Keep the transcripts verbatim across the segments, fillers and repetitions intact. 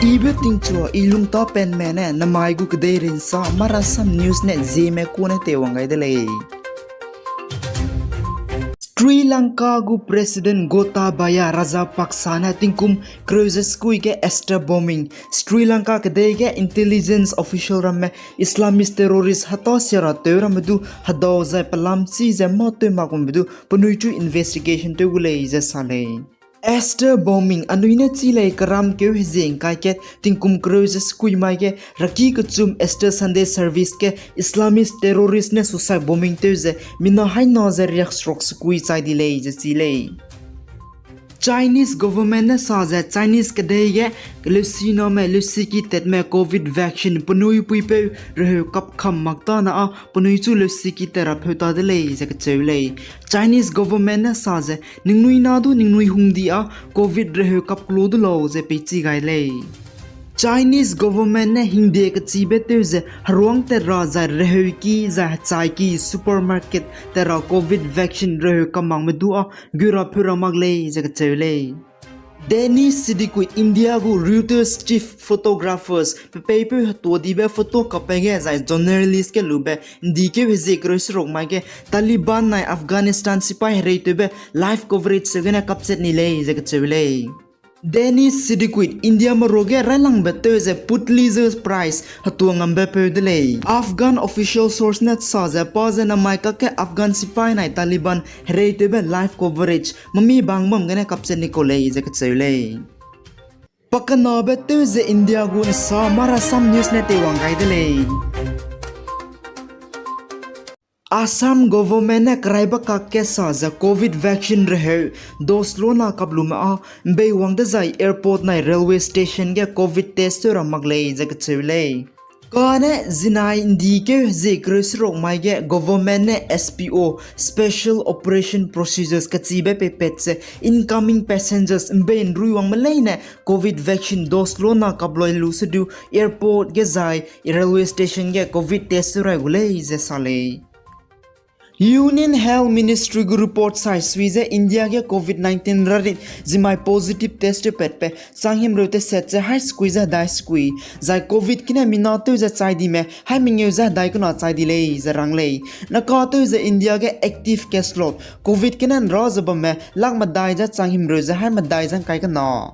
Ibe tingchua i lungta penme ne namai gu kedei rinsa Marasam News ne Zeme kune teiwang gai de lei. Sri Lanka gu President Gotabaya Rajapaksa ne tingkum kereu ze sekui ge Easter bombing, Sri Lanka kedei ge intelligence official ramme Islamist terrorist heta siara tew ramme du hedau zai pelam chi ze mâ tew mak gumbe du penui chu investigation tew gu lei ze sa lei. Easter bombing anui ne chi lei keram keu hezie ngkai kat tingkum kereu ze sekui mai ge raki kechum Easter Sunday service ge Islamist terrorist ne suicide bombing tew ze mina haina ze riakseruk sekui chai di lei ze chi lei. Chinese government ne sa ze Chinese kedei ge leusiname leusiki tatme covid vaccine penui puipeu reheu kapkam mak tana â penui chu leusiki tat ra pheu ta de lei ze kacheu lei. Chinese government ne sa ze ningnui na du ningnui hungdi â covid reheu kapkelu du lau ze peichi gai lei. Chinese government ne hingde kechibe tew ze heruang tat ra zai reheuki zai hechaiki supermarket tat ra covid vaccine reheu kamakme du â geu ra pheu ra mak lei ze kacheu lei. Danish Siddiqui India gu Reuters chief photographers pepeipeu hetuadibe photo kapbe ge zai journalist ge lube ndikeu hezie kereu seruk mai ge Taliban nai Afghanistan sipai hereitewbe live coverage seu gene kapchat ni lei ze kacheu lei. Danish Siddiqui India merua ge railangbe tew ze Pulitzer Prize hetua ngambe peu de lei. Afghan official source ne sa ze pa ze namai kakge Afghan sipai nai Taliban hereitewbe live coverage mami bang bam gene kapchat ni kau lei ze kacheu lei. Pakenabe tew ze India gu nsa Marasam News ne teiwang gai de lei. Assam government ne keraibe kakge sa ze covid vaccine reheu dose lona kaplume â mbeiwang dezai airport nai railway station ge covid test tew ra mak lei ze kacheu lei. Kane zinai ndikeu hezie kereu seruk mai ge government ne S P O, Special Operation Procedures kachibe peipat ze incoming passengers mbei nruiwangme leine covid vaccine dose lona kaploi lu sedu airport ge zai railway station ge covid test tew rai gu lei ze sa lei. Union Health Ministry gu report sai sui ze India ge covid nineteen rarit zimai positive test tewpatbe chang himreu teset ze hai sekui ze hedai sekui, zai covid gene mina tew ze chai dime hai mengeu ze hedai kena chai di lei ze rang lei. Naka tew ze India ge active case load covid gene nra ze bamme lak medai ze chang himreu ze hai medai ze ngkai kena.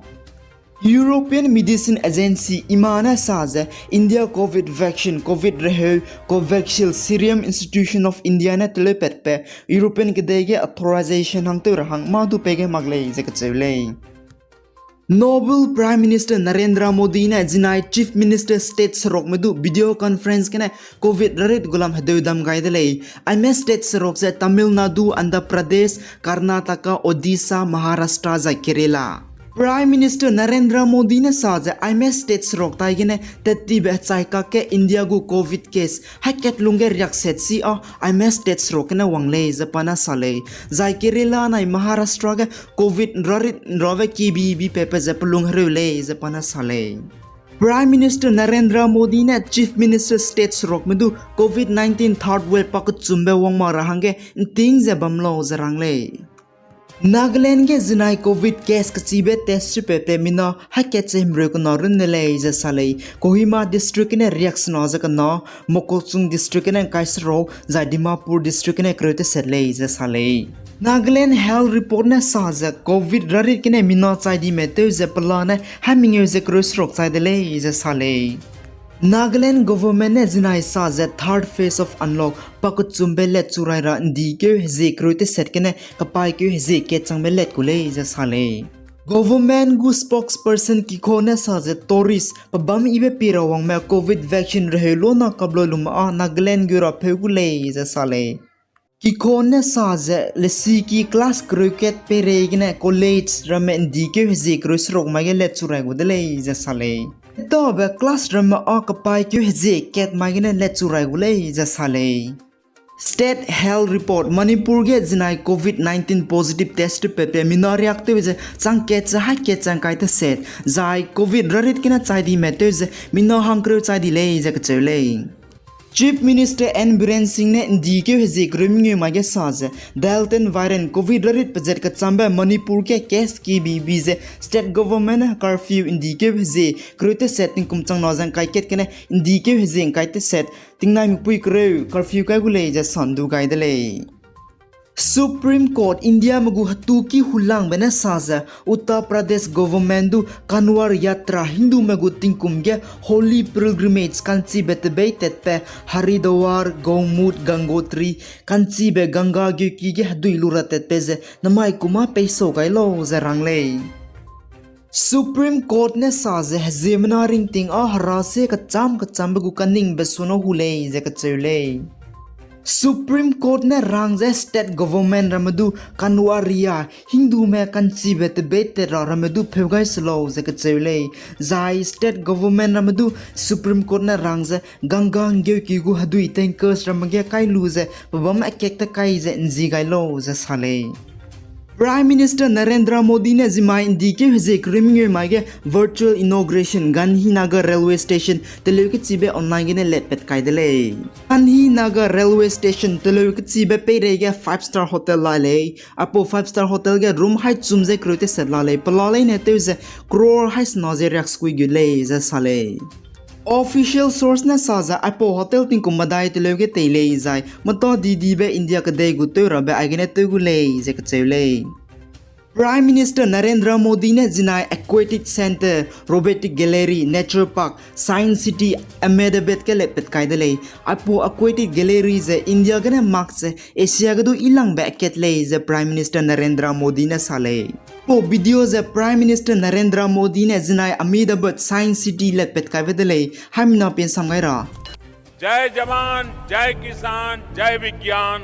European Medicine Agency, E M A ne sa ze India covid vaccine, covid reheu, Covaxin, Serum Institute of India ne teleupatbe European kedei ge authorization hangtew ra hang mâ du pei gai mak lei ze kacheu lei. Noble Prime Minister Narendra Modi ne zinai Chief Minister state serukme du video conference gene covid rarit gu lam hedeu dam gai de lei. Aime state seruk ze Tamil Nadu, Andhra Pradesh, Karnataka, Odisha, Maharashtra zai Kerala. Prime Minister Narendra Modi ne sa ze aime state seruk tai gene tettibe hechai kakge India gu covid case hai kat lung ge riakset si â aime state seruk gene wang lei ze pa ne sa lei. Zai Kerala nai Maharashtra ge covid rarit nrabe kibibi pepe ze pelung hereu lei ze pa ne sa lei. Prime Minister Narendra Modi ne Chief Minister state serukme du covid nineteen third wave pakechumbe wang mak ra hangge nting ze bam lau ze rang lei. Nagaland ge zinai covid case kachibe test tewpatbe mina hai kat ze himreu kena runne lei ze sa lei. Kohima district gene riaksena ze kena, Mokokchung district gene ngkai seruk, zai Dimapur district gene kereu teset lei ze sa lei. Nagaland Health Report ne sa ze covid rarit gene mina chai dime tew ze pelane hai mengeu ze kereu seruk chai de lei ze sa lei. Nagaland government ne zinai sa ze third phase of unlock pakechumbe let chu rai ra ndikeu hezie kereu teset gene kapaikeu hezie kat changbe let gu lei ze sa lei. Government gu spokesperson Kikho ne sa ze tourist pebâm yibe pie ra wangme covid vaccine reheu lona kaploi lume â Nagaland geu ra pheu gu lei ze sa lei. Kikho ne sa ze lesiki class kereu kat peireigene college ramme ndikeu hezie kereu seruk mai ge let chu rai gu de lei ze sa lei. Tabe class ramme â kapaikeu hezie kat mai gene let chu rai gu lei ze sa lei. State Health Report, Manipur ge zinai covid nineteen positive test tewpatbe mina riak tew ze chang kat ze hai kat chang kai teset, zai covid rarit gene chai dime tew ze mina hangkereu chai di lei ze kacheu lei. Chief Minister N Biren Singh ne ’ndi keu hezie kereu mengeu mai ge sa ze, Delta variant covid rarit pezat kechambe Manipur ge case kibibi ze state government ne curfew ’ndi keu hezie kereu teset tingkum chang na ze ’ngkai kat gene ’ndi keu hezie ’ngkai teset tingnai mipui kereu curfew kai gu lei ze sandu gai de lei. Supreme Court Indiame gu hetuki hulangbe ne sa ze, Uttar Pradesh government du Kanwar Yatra Hindume gu tingkum ge holy pilgrimage ka'nchibe tebeitatbe Haridwar, Gomukh, Gangotri ka'nchibe Ganga geuki ge hedui lu ra tatbe ze nemai kumâ peisau gai lau ze rang lei. Supreme Court ne sa ze heziemmena ringting â hera sie kechâm kechâmbe gu kaningbe suna hu lei ze kacheu lei. Supreme Court ne rang ze state government ramme du Kanwar Hindume ka'nchibe tebeitat ra ramme du pheu gai se lau ze kacheu lei. Zai state government ramme du Supreme Court ne rang ze Ganga ’nggeuki gu hedui tankers ramme ge kai lu ze pebâm akak te kai ze ’nzi gai lau ze sa lei. Prime Minister Narendra Modi ne zimai ’ndi keu hezie kereu mengeu mai ge virtual inauguration Gandhinagar Railway Station teleu kechibe online gene letpat kai de lei. Gandhinagar Railway Station teleu kechibe peirei ge five star hotel la lei. Aipau five star hotel ge room haî chum ze kereu teset la lei. Pela leine tew ze crore haî sena ze riaksekui gut lei ze sa lei. Official source ne sa ze aipau hotel tingkum medai teleu ge tei lei zai meta didibe India kedei gu tew rabe aigene tew gu lei ze kacheu lei. Prime Minister Narendra Modi ne zinai Aquatic Centre, Robotic Gallery, Nature Park, Science City, Ahmedabad ge letpat kai de lei. Aipau Aquatic Gallery ze India gene mak ze Asia ge du yilangbe akat lei ze Prime Minister Narendra Modi ne sa lei. Pau video ze Prime Minister Narendra Modi ne zinai Ahmedabad Science City letpat kaibe de lei, haimena pinsam gai ra. जय जवान, जय किसान, जय विज्ञान,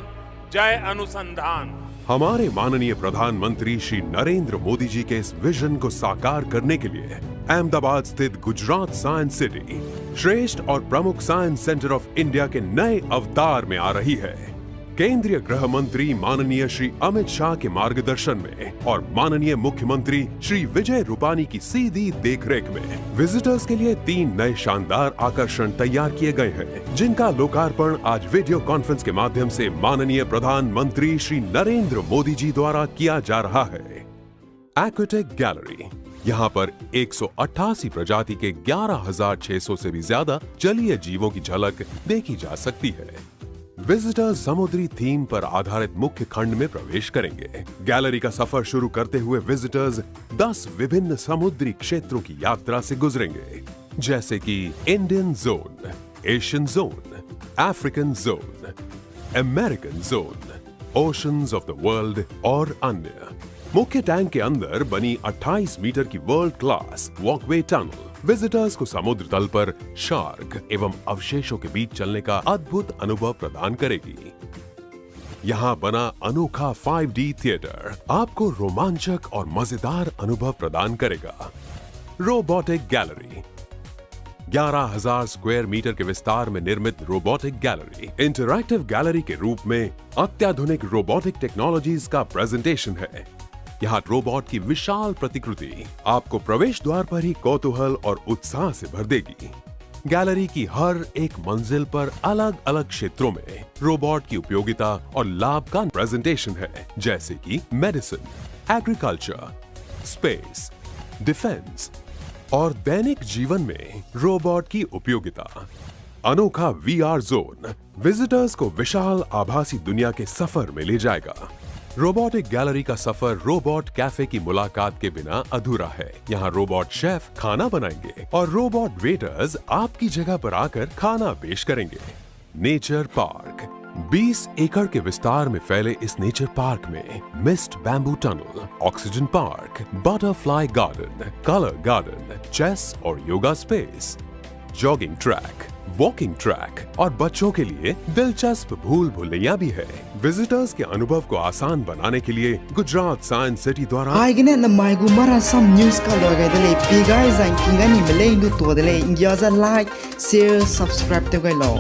जय अनुसंधान। हमारे माननीय प्रधानमंत्री श्री नरेंद्र मोदी जी के इस विजन को साकार करने के लिए अहमदाबाद स्थित गुजरात साइंस सिटी श्रेष्ठ और प्रमुख साइंस सेंटर ऑफ इंडिया के नए अवतार में आ रही है। केंद्रीय गृह मंत्री माननीय श्री अमित शाह के मार्गदर्शन में और माननीय मुख्यमंत्री श्री विजय रूपानी की सीधी देखरेख में विजिटर्स के लिए तीन नए शानदार आकर्षण तैयार किए गए हैं, जिनका लोकार्पण आज वीडियो कॉन्फ्रेंस के माध्यम से माननीय प्रधानमंत्री श्री नरेंद्र मोदी जी द्वारा किया जा रहा है। एक्वाटेक गैलरी, यहाँ पर एक सौ अट्ठासी प्रजाति के ग्यारह हज़ार छह सौ से भी ज्यादा जलीय जीवों की झलक देखी जा सकती है। विजिटर्स समुद्री थीम पर आधारित मुख्य खंड में प्रवेश करेंगे। गैलरी का सफर शुरू करते हुए विजिटर्स दस विभिन्न समुद्री क्षेत्रों की यात्रा से गुजरेंगे, जैसे कि Indian zone, Asian zone, African zone, American zone, oceans of the world और अन्य। मुख्य टैंक के अंदर बनी अट्ठाईस मीटर की world class walkway tunnel visitors को समुद्र तल पर शार्क एवं अवशेषों के बीच चलने का अद्भुत अनुभव प्रदान करेगी। यहाँ बना अनोखा फ़ाइव डी थिएटर आपको रोमांचक और मजेदार अनुभव प्रदान करेगा। रोबोटिक गैलरी, ग्यारह हज़ार स्क्वायर मीटर के विस्तार में निर्मित रोबोटिक गैलरी इंटरैक्टिव गैलरी के रूप में अत्याधुनिक रोबोटिक टेक्नोलॉजीज का प्रेजेंटेशन है। यहाँ रोबोट की विशाल प्रतिकृति आपको प्रवेश द्वार पर ही कौतूहल और उत्साह से भर देगी। गैलरी की हर एक मंजिल पर अलग-अलग क्षेत्रों में रोबोट की उपयोगिता और लाभ का प्रेजेंटेशन है, जैसे कि मेडिसिन, एग्रीकल्चर, स्पेस, डिफेंस और दैनिक जीवन में रोबोट की उपयोगिता। अनोखा वीआर जोन विजिटर्स को विशाल आभासी दुनिया के सफर में ले जाएगा। रोबोटिक गैलरी का सफर रोबोट कैफे की मुलाकात के बिना अधूरा है। यहाँ रोबोट शेफ खाना बनाएंगे और रोबोट वेटर्स आपकी जगह पर आकर खाना पेश करेंगे। नेचर पार्क, बीस एकड़ के विस्तार में फैले इस नेचर पार्क में mist bamboo tunnel, oxygen park, butterfly garden, colour garden, chess और yoga space, jogging track, walking track और बच्चों के लिए दिलचस्प भूल भुलैया भी है। विजिटर्स के अनुभव को आसान बनाने के लिए गुजरात साइंस सिटी द्वारा Aigene namai gu marasam news ka lua gai de lei, pi gai zai ’ngking gai ni me lei ’ndu tua de lei, ’nggia ze like, share, subscribe tew gai lau.